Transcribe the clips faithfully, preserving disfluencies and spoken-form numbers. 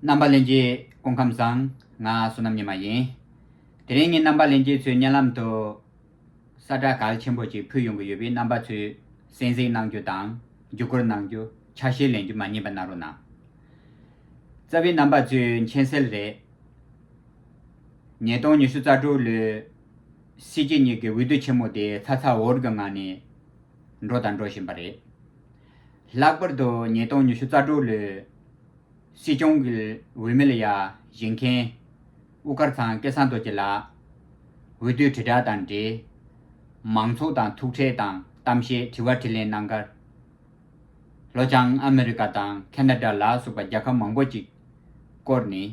རྣམ་པ་ལྷན་རྒྱས་སྐུ་ཁམས་བཟང་། ང་བསོད་ནམས་ཉི་མ་ཡིན། དེ་རིང་ངས་རྣམ་པ་ལྷན་རྒྱས་ཚོའི་སྙན་ལམ་དུ་ས་བཀྲ་གལ་ཆེན་པོ་ཅིག་ཕུལ་ཡོང་གི་ཡོད་པས། རྣམ་པ་ཚོས་གསན་གཟིགས་གནང་རྒྱུ་དང་བརྒྱུད་སྐུར་གནང་རྒྱུ། ཆ་ཤས་ལེན་རྒྱུ་མ་བསྙེལ་བ་གནང་རོགས་གནང་། རྩ་བའི་རྣམ་པ་ཚོས་མཁྱེན་གསལ་རེད། ཉིས་སྟོང་ཉི་ཤུ་རྩ་དྲུག་ལོའི་སྲིད་སྤྱི་གཉིས་ཀྱི་འོས་བསྡུ་ཆེན་མོ་དེ་ཚ་ཚ་འུར་འུར་གྱི་ངང་ནས་འགྲོ་དང་འགྲོ་བཞིན་པ་རེད། ལྷག་པར་དུ་ཉིས་སྟོང་ཉི་ཤུ་རྩ་དྲུག་ལོའི་སྲིད་སྐྱོང་གི་འོས་མི་ལ་ཡ་བཞེངས་མཁན་དབུ་དཀར་ཚང་སྐལ་བཟང་རྡོ་རྗེ་ལགས་འོས་བསྡུའི་དྲིལ་བསྒྲགས་དང་འབྲེལ། མང་ཚོགས་དང་ཐུག་འཕྲད་དང་གཏམ་བཤད། དྲི་བ་དྲིས་ལན་གནང་ཁར། ལྷོ་བྱང་ཨ་མི་རི་ཀ་དང་ཁེ་ན་ཌ་ལ་སོགས་པ་རྒྱལ་ཁབ་མང་པོ་ཅིག་བསྐོར་ནས།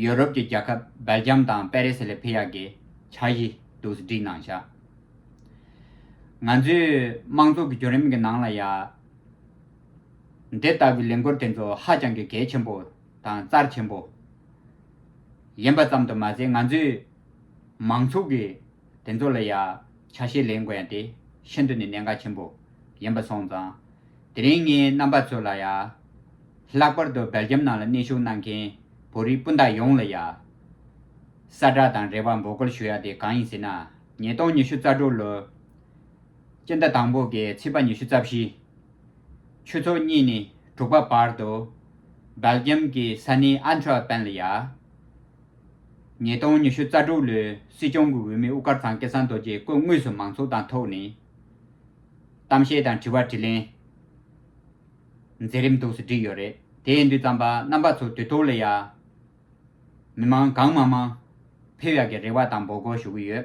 ཡོ་རོབ་ཀྱི་རྒྱལ་ཁབ་སྦེལ་ཇམ་དང་པེ་རི་སི་ལ་ཕེབས་ཡག་གི་འཆར་གཞི་འདུག་སེ་བསྒྲིགས་གནང་བཞག། ང་ཚོའི་དམངས་གཙོ་གི་བརྒྱུད་རིམ་གྱི་ནང་ལ་ཡ། འདི་ལྟ་བུའི་ལས་འགུལ་དེ་ཚོ་ཧ་ཅང་གི་གལ་ཆེན་པོ་དང་རྩ་ཆེན་པོ་ཡིན་པ་ཙམ་དུ་མ་ཟད། ང་ཚོའི་མང་ཚོགས་ཀྱི་དེ་ཚོ་ལ་ཡ་ཆ་ཤས་ལེན་དགོས་ཡ་དེ་ཤིན་ཏུ་ནས་གནད་འགག་ཆེན་པོ་ཡིན་པ་སོང་ཙང་། དེ་རིང་ངས་རྣམ་པ་ཚོ་ལ་ཡ། ལྷག་པར་དུ་སྦེལ་ཇམ་ནང་ལ་གནས་བཞུགས་གནང་མཁན་བོད་རིགས་སྤུན་ཟླ་ཡོངས་ལ་ཡ། གསལ་བསྒྲགས་དང་འབྲེལ་བ་འབོད་སྐུལ་ཞུ་ཡ་དེ་གང་ཡིན་ཟེར་ན། ཉིས་སྟོང་ཉི་ཤུ་རྩ་དྲུག་ལོ་སྤྱི་ཟླ་དང་པོ་གི་ཚེས་པ་ཉི་ཤུ་རྩ་བཞི། ཆུ་ཚོད་གཉིས་ནས་དྲུག་པ་བར་དུ་སྦེལ་ཇམ་གྱི་ས་གནས་ཨན་ཊ་ཝར་པན་ལ་ཡ། ཉིས་སྟོང་ཉི་ཤུ་རྩ་དྲུག་ལོའི་སྲིད་སྐྱོང་གི་འོས་མི་དབུ་དཀར་ཚང་སྐལ་བཟང་རྡོ་རྗེ་སྐུ་དངོས་སུ་མང་ཚོགས་དང་ཐུག་ནས་གཏམ་བཤད་དང་དྲི་བ་དྲིས་ལན་མཛད་རིམ་འདུག་སེ་བསྒྲིགས་ཡོད་རེད། དེ་ཡིན་དུས་ཙམ་པ་རྣམ་པ་ཚོ་དུས་ཐོག་ལ་ཡ། མི་མང་གང་མང་མང་ཕེབས་ཡག་གི་རེ་བ་དང་འབོད་སྐུལ་ཞུ་གི་ཡོད།